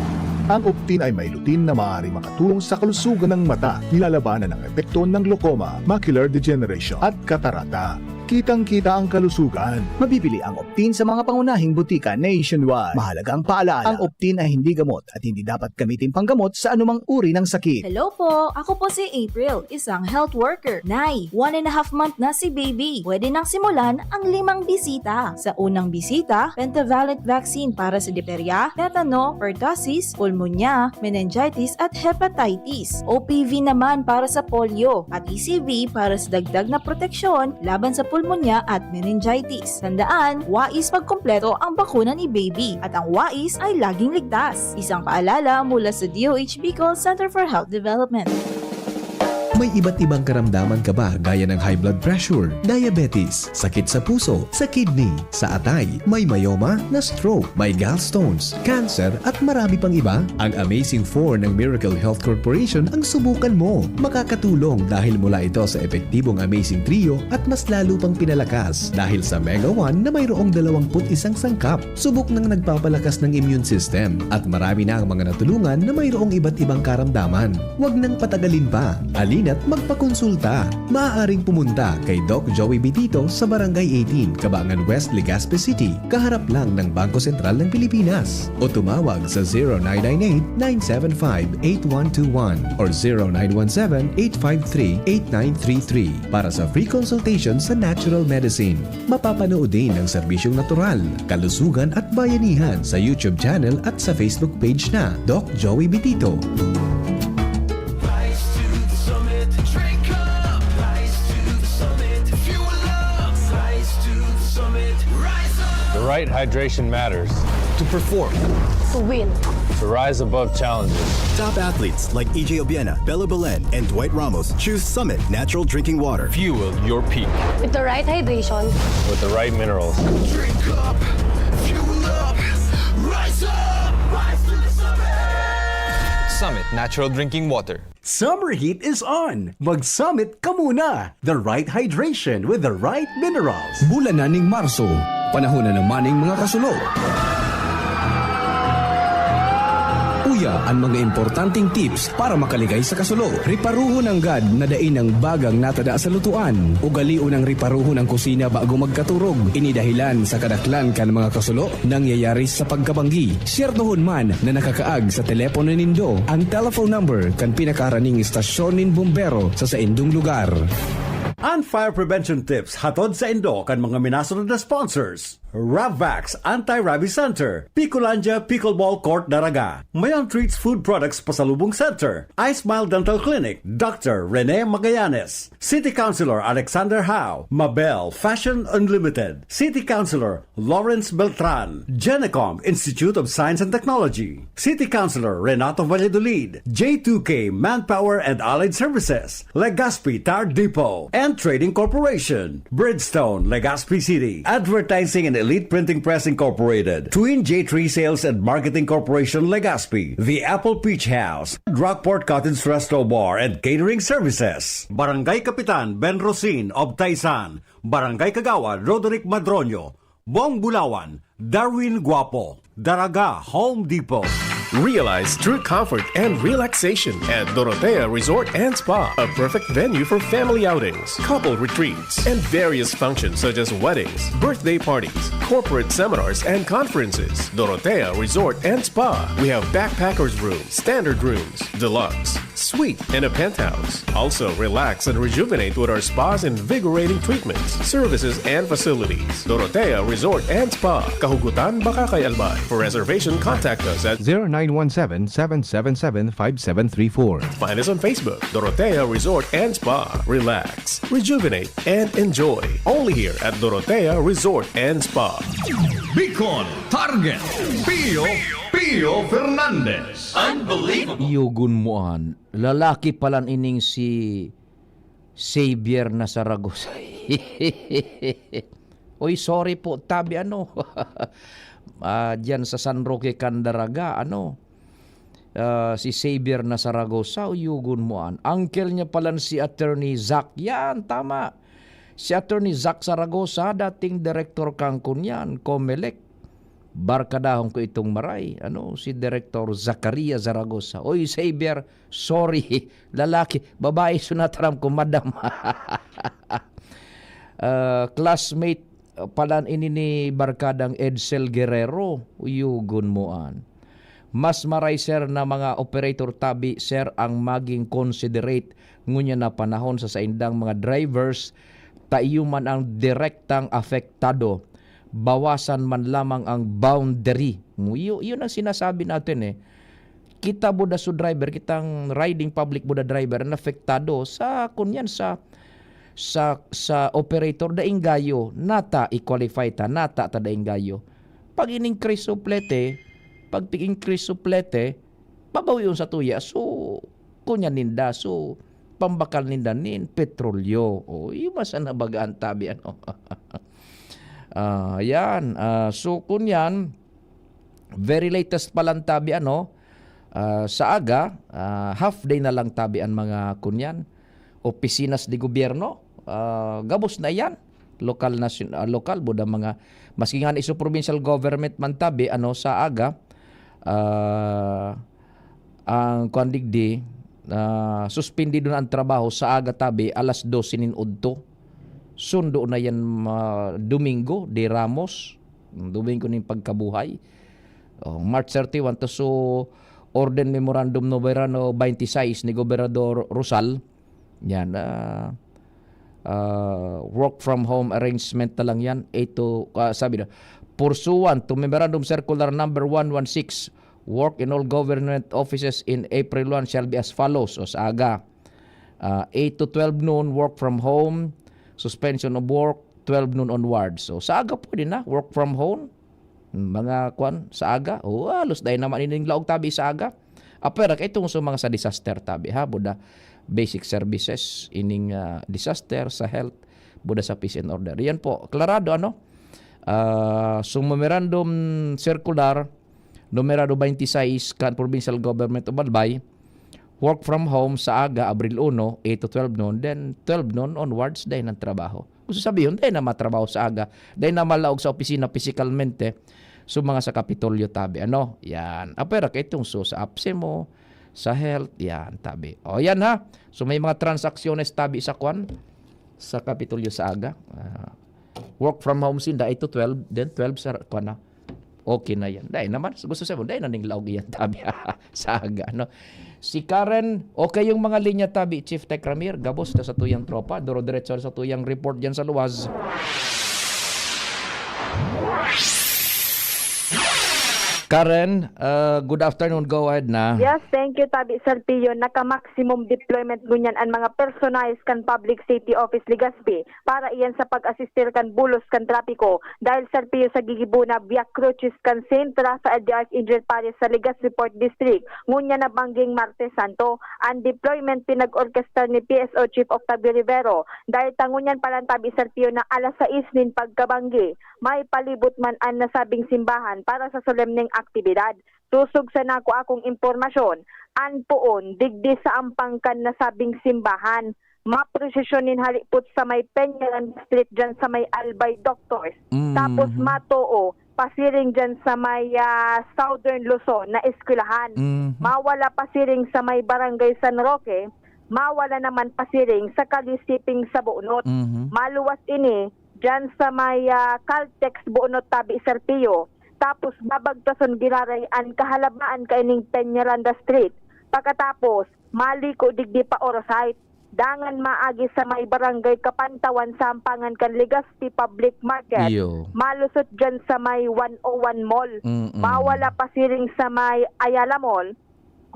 Ang Optin ay may lutein na maaaring makatulong sa kalusugan ng mata, nilalabanan ang epekto ng glaucoma, macular degeneration, at katarata. Kitang-kita ang kalusugan. Mabibili ang Optin sa mga pangunahing butika nationwide. Mahalagang paalala, ang Optin ay hindi gamot at hindi dapat gamitin panggamot sa anumang uri ng sakit. Hello po! Ako po si April, isang health worker. Nay, one and a half month na si baby. Pwede nang simulan ang limang bisita. Sa unang bisita, pentavalent vaccine para sa diphtheria, tetano, pertussis, pulmonya, meningitis at hepatitis. O P V naman para sa polio at E C V para sa dagdag na proteksyon laban sa pulmonya at meningitis. Tandaan, wais pagkumpleto ang bakuna ni baby at ang wais ay laging ligtas. Isang paalala mula sa D O H Bicol Center for Health Development. May iba't ibang karamdaman ka ba gaya ng high blood pressure, diabetes, sakit sa puso, sa kidney, sa atay, may myoma, na-stroke, may gallstones, cancer, at marami pang iba? Ang Amazing four ng Miracle Health Corporation ang subukan mo. Makakatulong dahil mula ito sa epektibong Amazing Trio at mas lalo pang pinalakas dahil sa Mega one na mayroong dalawampu't isang sangkap. Subok nang nagpapalakas ng immune system at marami na ang mga natulungan na mayroong iba't ibang karamdaman. Huwag nang patagalin pa. Halina Magpakonsulta. Maaaring pumunta kay Doc Joey Bitito sa Barangay eighteen, Kabangan West, Legazpi City, kaharap lang ng Bangko Sentral ng Pilipinas. O tumawag sa zero nine nine eight, nine seven five, eight one two one or zero nine one seven, eight five three, eight nine three three para sa free consultation sa natural medicine. Mapapanood din ang serbisyong natural, kalusugan at bayanihan sa YouTube channel at sa Facebook page na Doc Joey Bitito. Rise to the summit, drink up. Rise to the summit, fuel up. Rise to the summit, rise up. The right hydration matters. To perform. To win. To rise above challenges. Top athletes like E J Obiena, Bella Belen, and Dwight Ramos choose Summit Natural Drinking Water. Fuel your peak. With the right hydration. With the right minerals. Drink up, fuel up, rise up, rise to the summit. Summit Natural Drinking Water. Summer heat is on! Mag-Summit ka muna! The right hydration with the right minerals. Bulan na ning Marso, panahon na naman ning mga kasulo. Uya an mga importanteng tips para makaligay sa kasulo. Riparuhon nanggad na dai nang bagang natada sa lutuan. Ugalion ang riparuhon ang kusina bago magkaturog. Ini dahilan sa kadaklan kan mga kasulo nangyayari sa pagkabanggi. Syertohon man na nakakaag sa telepono nindo ang telephone number kan pinakaharaning istasyon nin bumbero sa saindong lugar. An fire prevention tips hatod saindo kan mga minasunod na sponsors: Ravvax Anti-Rabies Center, Picolandia Pickleball Court, Daraga, Mayon Treats Food Products Pasalubong Center, iSmile Dental Clinic, Doctor Rene Magallanes, City Councilor Alexander Hao, Mabel Fashion Unlimited, City Councilor Lawrence Beltran, Genecom Institute of Science and Technology, City Councilor Renato Valladolid, J two K Manpower and Allied Services, Legazpi Tire Depot and Trading Corporation, Bridgestone, Legazpi City, Advertising and Elite Printing Press Incorporated, Twin J three Sales and Marketing Corporation, Legazpi, The Apple Peach House, Rockport Cottage Resto Bar and Catering Services, Barangay Kapitan Ben Rosin of Taisan, Barangay Kagawad Roderick Madroño, Bong Bulawan, Darwin Guapo, Daraga, Home Depot. Realize true comfort and relaxation at Dorotea Resort and Spa, a perfect venue for family outings, couple retreats, and various functions such as weddings, birthday parties, corporate seminars, and conferences. Dorotea Resort and Spa. We have backpackers room, standard rooms, deluxe, suite, and a penthouse. Also, relax and rejuvenate with our spa's invigorating treatments, services, and facilities. Dorotea Resort and Spa, Kahugutan, Bacacay, Albay. For reservation, contact us at zero nine one seven, seven seven seven, five seven three four. Find us on Facebook, Dorotea Resort and Spa. Relax, rejuvenate, and enjoy. Only here at Dorotea Resort and Spa. Bicol Target, Pio, Pio Fernandez. Unbelievable. Yugon mo an, lalaki palan ining si Xavier na Saragosa. Oy, sorry po, tabi ano. Ah, diyan sa San Roque, Candaraga, ano. Ah, si Xavier na Saragosa, o yugon mo an. Uncle niya palan si Attorney Zack. Yan, tama. Si Attorney Zack Saragosa, dating direktor kan kunyan, Comelec. Barkadahon ko itong maray, ano, si Direktor Zacaria Zaragoza. Oy, Xavier, sorry, lalaki, babae, so nataram ko, madam. Ah, classmate, ah, palan ini ni Barkadang Edsel Guerrero, uyugon mo an. Mas maray, sir, na mga operator tabi, sir, ang maging considerate ngunyan na panahon sa saindang mga drivers, ta iyo man ang direktang apektado. Bawasan man lamang ang boundary. Iyo, iyon ang sinasabi natin, eh. Kita buda su driver, kitang riding public buda driver na apektado sa, kunyan, sa, sa, sa operator, daing gayo, nata i-qualify ta, nata ta daing gayo. Pag in-increase suplete, pag pig-increase suplete, babawion sa tuya. So, kunyan ninda, so, pambakal ninda nin petrolyo. O, iyo man sana baga an tabi, ano. Ah, yan. Ah, so, kunyan, very latest pa lang tabi, ano, ah, sa aga, ah, half day na lang tabi an mga kunyan, opisina de gobyerno. Ah, gabos na iyan. Lokal, nasyon-, ah, lokal, buda mga, maski nga iso provincial government man tabi, ano, sa aga, ah, ang kuwan digdi, Ah, suspendido na ang trabaho sa aga tabi, alas dose nin udto. Sundo na yan, ma-, Domingo de Ramos. Domingo nin pagkabuhay. Oh, March thirty-one, to so Orden Memorandum Numero twenty-six ni Gobernador Rosal. Yan, ah, ah, work from home arrangement na lang yan. Ito, ah, sabi na, pursuant to Memorandum Circular number one one six, work in all government offices in April one shall be as follows. O, sa aga, ah, eight to twelve noon, work from home, suspension of work, twelve noon onwards. So, sa aga pwede na, work from home. Mga kwan, sa aga, o, halos dai naman ining laog tabi sa aga. Apwera kay itong sa mga sa disaster tabi, ha, buda basic services, ining, ah, disaster, sa health, buda sa peace and order. Yan po, klarado, ano? Ah, so, memorandum circular, numerado twenty-six, kan Provincial Government of Albay, work from home sa aga, Abril uno, eight to twelve noon, then twelve noon onwards, dai nang trabaho. Gusto sabihin, dai na matrabaho sa aga, dai na malaog sa opisina pisikalmente, so mga sa Kapitolyo tabi, ano? Yan. Apwera kay itong so sa apse mo, sa health, yan, tabi. O, yan ha. So may mga transaksyones tabi sa kwan, sa Kapitolyo sa aga. Ah, work from home sinda, eight to twelve, then twelve sa kwan na. Okay na yan. Dai naman, gusto sabihin, dai na ning laog iyan tabi sa aga, no? Si Karen, okay yung mga linya tabi, Chief Tech Ramir, gabos na sa tuyang tropa, duro-diretso sa tuyang report dyan sa luwas. Karen, uh, good afternoon. Go ahead na. Yes, thank you, Tabi Saltillo. Naka-maximum deployment ngunyan ang mga personnel kan Public Safety Office Legazpi para iyan sa pag-asistir kan bulos kan trapiko dahil Saltillo sa gigibo na Via Crucis kan Saint Raphael de Arcangel Parish sa Legazpi Port District. Ngunyan na bangging Martes Santo, ang deployment pinag-orkestar ni P S O Chief Octavio Rivero dahil ta ngunyan pa lang, Tabi Saltillo, na alas sais nin pagkabanggi. May palibot man an nasabing simbahan para sa solemneng aktibidad. Sosog sa nako akong impormasyon, an poon digdi sa ampang kan nasabing simbahan, maprosesyon nin halipot sa may Peñaranda Street diyan sa may Albay Doctors. Mhm. Tapos matoo, pasiring diyan sa may, ah, Southern Luzon na eskwelahan. Mhm. Mawala pasiring sa may Barangay San Roque, mawala naman pasiring sa Kalye Siping sa Buonot. Mhm. Maluwas ini diyan sa may, ah, Caltex Buonot, Tabi Saltillo. Tapos babagtason giraray an kahalabaan kaining Peñaranda Street. Pagkatapos, maliko digdi pa Orosite. Dangan maagi sa may Barangay Kapantawan sa ampangan kan Legazpi Public Market. Iyo. Malusot diyan sa may one oh one Mall. Mm-mm. Mawala pasiring sa may Ayala Mall.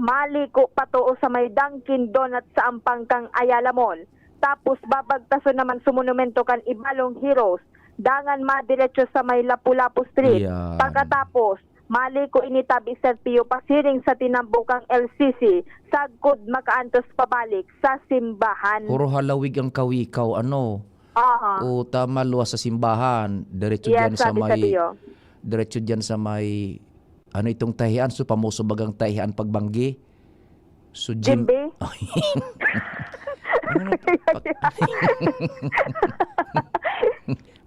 Maliko patoo sa may Dunkin Donut sa ampang kan Ayala Mall. Tapos babagtason naman sa monumento kan Ibalong Heroes. Dangan madiretso sa may Lapu-Lapu Street. Yan. Pagkatapos, maliko ini, Tabi Saltillo, pasiring sa tinambo kan L C C, sagkod makaantos pabalik sa simbahan. Puro halawig ang kawikaw, ano? Aha. O, tama, luwas sa simbahan. Diretso Yes, dyan sa Tabi may, Saltillo. Diretso dyan sa may, ano itong tahian? So, pamuso bagang tahian pagbanggi? So, Jim- Jimbe? Ano na?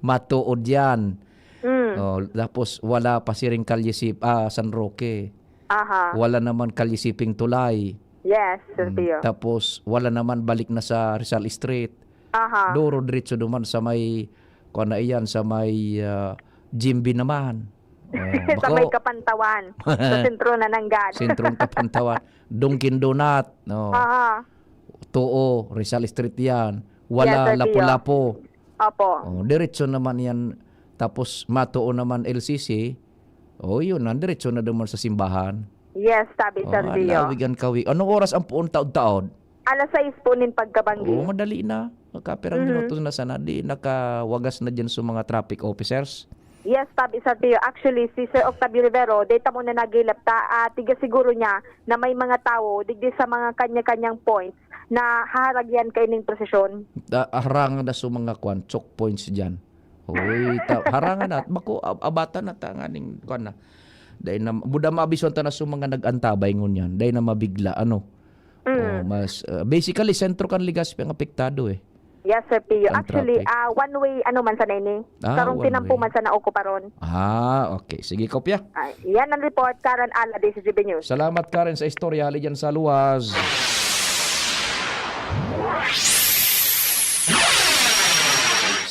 Matuod yan. Mm. Oh, tapos wala pasiring Kalye Sip-, ah, San Roque. Aha. Wala naman Kalye Siping Tulay. Yes, Mm, Saltillo. Tapos wala naman, balik na sa Rizal Street. Aha. Duro diretso naman sa may, kuwan na iyan, sa may, ah, Jimbi naman. Oh, Sa bako, may Kapantawan. Sa sentro na nanggad. Sentrong Kapantawan. Dunkin Donut. No. Aha. Tuo, Rizal Street yan. Wala, Yes, Saltillo. Lapu-Lapu. Opo. Oh, diretso naman yan. Tapos matuo naman L C C. Oh, yun na. Diretso na naman sa simbahan. Yes, Tabi Oh, Saltillo. Lawigan kawi. Anong oras ang puon taod-taod? Alas sais po nin pagkabanggi. Oo, madali na. Magkapirang Mhm. minutos na sana. Di nakawagas na dyan sa mga traffic officers. Yes, Tabi Saltillo. Actually, si Sir Octavio Rivero, data mo na nagilap ta, ah, tiga siguro niya na may mga tao, digdi sa mga kanya-kanyang points na haharagyan kaining prosesyon. Da, harangan na sa mga kwan, choke points dyan. Uy, ta, harangan na. Bako, ab-, abatan na ta nganing kwan na. Dahil na, buda maabisuan ta na sa mga nag-antabay ngunyan. Dahil na mabigla, ano. Mm. Oh, mas, uh, basically, sentro kan Legazpi ang apektado eh. Yes, Sir Pio. Ang Actually, traffic. ah, one way, ano man sana ini. Ah, Karong one tinampo way. man sana o kuparon. Ah, okay. Sige, kopya. Ah, yan ang report, Karen Ala, D C G B News. Salamat, Karen, sa istorya. Hali dyan sa luwas.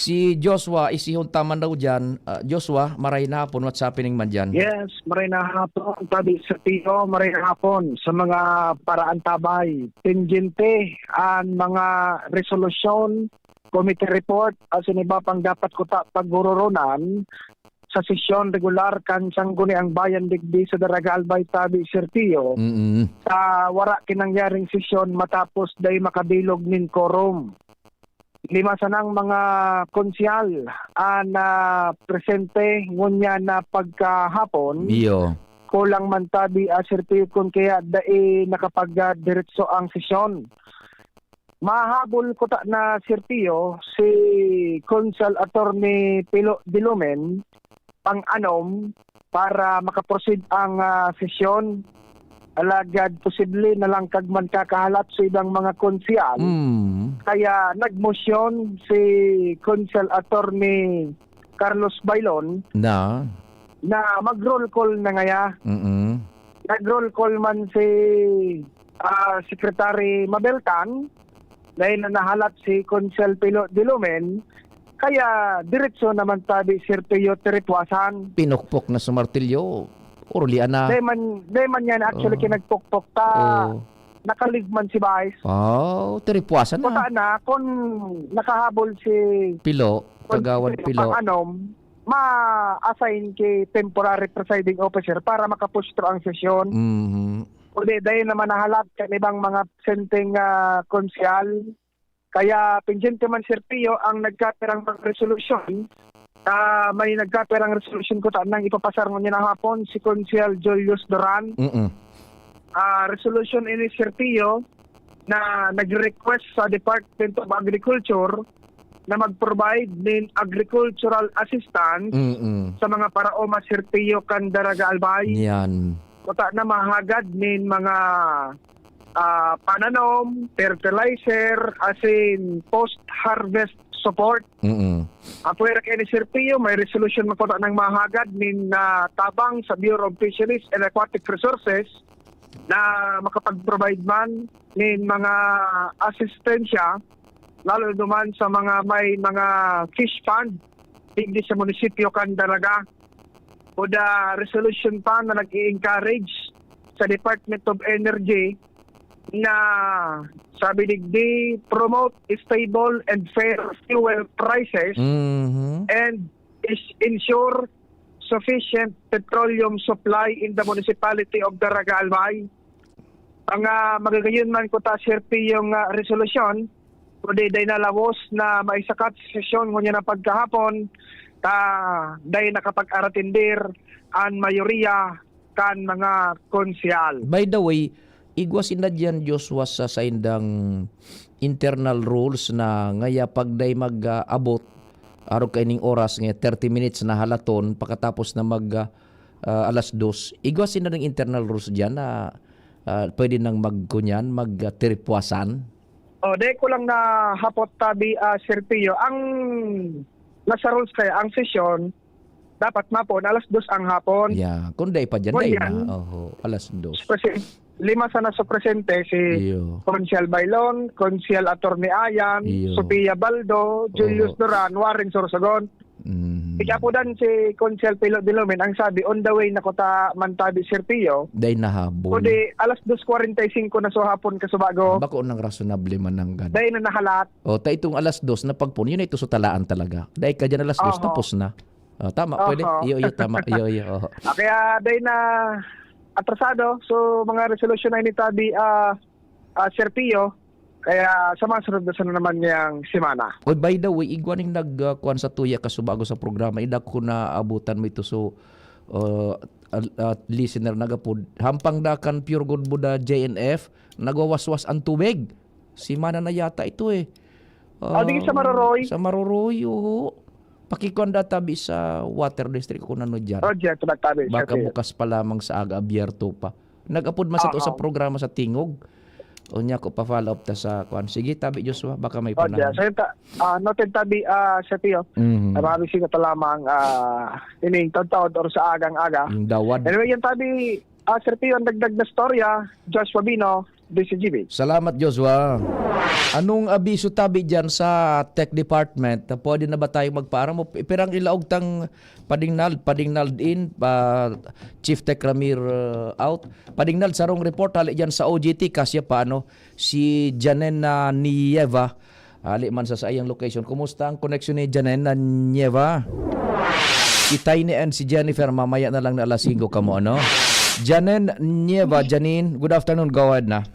Si Joshua, isihon ta man daw diyan. Ah, Joshua, maray na hapon, what's happening man diyan? Yes, maray na hapon, Tabi Sergio, maray na hapon sa mga paraantabay. Pendyente an mga resolusyon, committee report, asin iba pang dapat kuta paghururunan sa sesyon regular kan Sangguniang Bayan digdi sa Daraga Albay, Tabi Sergio. Mm. Sa wara kinangyaring sesyon matapos dai makabilog nin quorum. Lima sanang mga konsehal an, ah, presente ngunyan na pagkahapon. Iyo. Kulang man tabi, ah, Sir Pio, kun kaya dai nakapagdiretso ang sesyon. Mahabol kuta na, Sir Pio, si Konsehal Attorney Pilo Dilumen pang-anom para makaproceed ang, ah, sesyon. Alagad posible na lang kagman kakahalat sa ibang mga konsehal. Mm. Kaya nagmosyon si Konsehal Attorney Carlos Bailon Na? na mag-roll call na ngaya. Mm. Nag-roll call man si, ah, Secretary Mabel Tan, dahil na nahalat si Konsehal Pilo Dilumen, kaya diretso naman tabi, Sir Pio, tiripwasan. Pinukpok na sa martilyo, urulian na. Dahil man, dahil man yan, actually, Oo. kinagpukpok ta, Oo. nakaligman si Vice. Oh, tiripwasan na. Kuta na, kung nakahabol si Pilo, kung Kagawad si Pilo. Pang-anom, ma-assign kay temporary presiding officer para makapustro ang sesyon. Mhm. Kundi dahil naman nahalat kan ibang mga senteng, ah, konsehal. Kaya pendyente man, Sir Pio, ang nagkapirang mga resolusyon. Ah, may nagkapirang resolusyon kuta nang ipapasar ngunyan na hapon, si Konsehal Julius Duran. Mm-mm. Ah, resolusyon ini, Sir Pio, na nag-request sa Department of Agriculture na mag-provide nin agricultural assistance Mm-mm. sa mga paraoma, Sir Pio, kan Daraga Albay. Yan. Kuta na mahagad nin mga, ah, pananom, fertilizer, asin post-harvest support. Mm-mm. Apwera kay ni Sir Pio, may resolusyon man kuta nang mahagad nin, ah, tabang sa Bureau of Fisheries and Aquatic Resources na makapag-provide man nin mga asistensya, lalo duman sa mga may mga fish pond digdi sa munisipyo kan Daraga. O the resolution pa na nag-i-encourage sa Department of Energy na, sabi digdi, promote stable and fair fuel prices Mhm. and is ensure sufficient petroleum supply in the municipality of Daraga Albay. Ang, ah, magagayon man kuta, Sir P, yung, ah, resolusyon, kundi dai na lawos na maisakat sa sesyon ngunyan na pagkahapon, ta dai nakapag-aratindir an mayoriya kan mga konsehal. By the way, igwa sinda diyan, Joshua, sa saindang internal rules na ngaya pag dai mag-abot, arog kaining oras nga thirty minutes na halaton pakatapos na mag, ah, ah, alas dos. Igwa sinda ning internal rules diyan na, ah, pwede nang magkunyan, mag, ah, tiripwasan? Oh, dai ko lang nahapot tabi, ah, Sir Pio. Ang nasa rules kaya, ang sesyon, dapat mapon alas dos ang hapon. Yeah, kung dai pa dyan, dai na. Ngunyan, Oho, alas dos. Presi-, lima sana sa presente, si Iyo. Konsehal Bailon, Konsehal Attorney Ayan, Iyo. Sofia Baldo, Julius Oho. Duran, Warren Sorsogon. Mhm. Ikapudan si Konsehal Pilo Dilumen, ang sabi, on the way na kuta man tabi, Sir Pio. Dai nahabol. Kundi alas dos kwarenta y singko na sa hapon, kasubago. Bako nang rationable man ang gad. Dai na nahalat. O, ta itong alas dos na pagpon, yun ay tusutalaan talaga. Dai ka dyan alas dos, Oho. tapos na. O, tama, pwede? Oho. Iyo, iyo, tama. Iyo, iyo, oho. Ah, kaya dai na atrasado. So, mga resolusyon na ini tabi, ah, ah, Sir Pio. Kaya sa mga sunod na sana naman niyang semana. Oy, by the way, igwa ning nag, ah, kuwan sa tuya kasubago sa programa, idako na abutan mo ito. So, uh, al-, at listener nagapod, hampang da kan Pure Gold Buda J N F, nagwawaswas ang tubig. Semana na yata ito eh. Ah, dito sa Ah, Maroroy? Sa Maroroy, oo. Pakikuan da tabi sa Water District kung ano dyan. Oh, dyan, sa Magtabi, Baka Sir. bukas pa lamang sa aga, abierto pa. Nag-apod man sa to sa Oo. programa sa Tingog. O niya ko pa-follow up ta sa kuan. Sige, tabi Joshua, baka may Oh, panahon. dyan. So, yun ta-, ah, noted tabi, ah, Sir Pio. Mhm. Ah, mga bisita ta lamang, ah, ining taod-taod or sa agang-aga. Yung dawad. Anyway, yung tabi, ah, Sir Pio, ang dagdag na storya, Joshua Bino, D C G B. Salamat, Joshua. Anong abiso tabi diyan sa tech department? Pwede na ba tayong magpaaram? O pi-, pirang ilaog tang padingnal, padingnald in, pa, Chief Tech Ramir, uh, out. Padingnald, sarong report, hali diyan sa O J T, kasya pa, ano, si Janena Nieva, hali man sa saiyang location. Kumusta ang koneksyon ni Janena Nieva? Itay ni and si Jennifer, mamaya na lang na alas singko kamo, ano? Janen Nieva, Janine, good afternoon, go ahead na.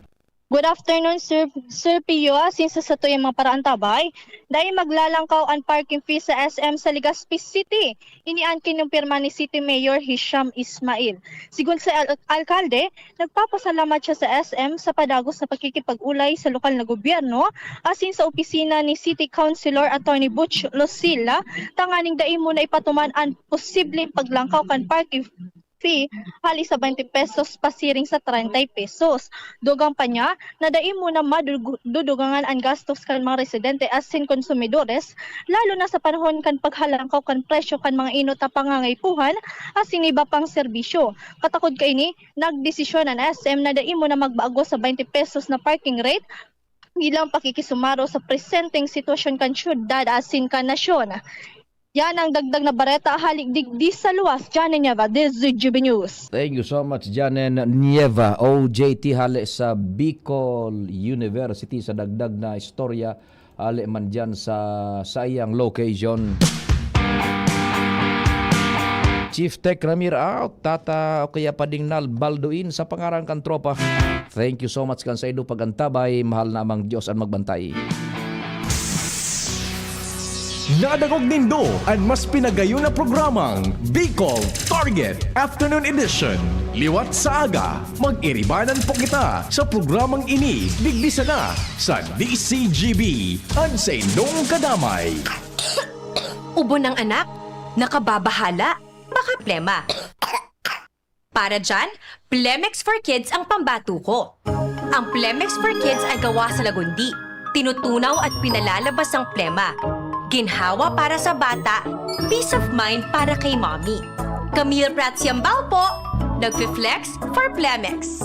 Good afternoon, Sir, Sir Pio. Asin sa satuyang mga paraantabay, dai maglalangkaw an parking fee sa S M sa Legazpi City. Ini an kinumpirma ni City Mayor Hisham Ismail. Sigon sa al-, alkalde, nagpapasalamat siya sa S M sa padagos na pakikipag-ulay sa lokal na gobyerno asin sa opisina ni City Councilor Attorney Butch Losilla tanganing dai mo na ipatuman an posibleng paglangkaw kan parking fee hali sa twenty pesos pasiring sa treinta pesos. Dugang pa niya na dai mo na madudugangan an gastos kan mga residente asin konsumidores, lalo na sa panahon kan paghalangkaw kan presyo kan mga inot na pangangaipuhan asin iba pang serbisyo. Katakod kaini, nagdesisyon an S M na dai mo na magbago sa twenty pesos na parking rate bilang pakikisumaro sa presenteng sitwasyon kan syudad asin kan nasyon. Yan ang dagdag na bareta hali digdi sa luwas. Janen Nieva, D Z G B News. Thank you so much, Janen Nieva, O J T, hali sa Bicol University, sa dagdag na istorya, hali man dyan sa saiyang location. Chief Tech Ramir out, Tata o kaya Padingnal Balduin sa pangaran kan tropa. Thank you so much kan saindo pag-antabay. Mahal na amang Diyos an magbantay. Nadangog nindo an mas pinagayon na programang Bicol Target Afternoon Edition. Liwat sa aga, mag-iribanan po kita sa programang ini, digdi sana sa D C G B, an saindong kadamay. Ubo ng anak? Nakababahala? Baka plema. Para dyan, Plemex for Kids ang pambato ko. Ang Plemex for Kids ay gawa sa lagundi, tinutunaw at pinalalabas ang plema. Ginhawa para sa bata, peace of mind para kay mommy. Camille Prats Yambao po, nagfi-flex for Plemex.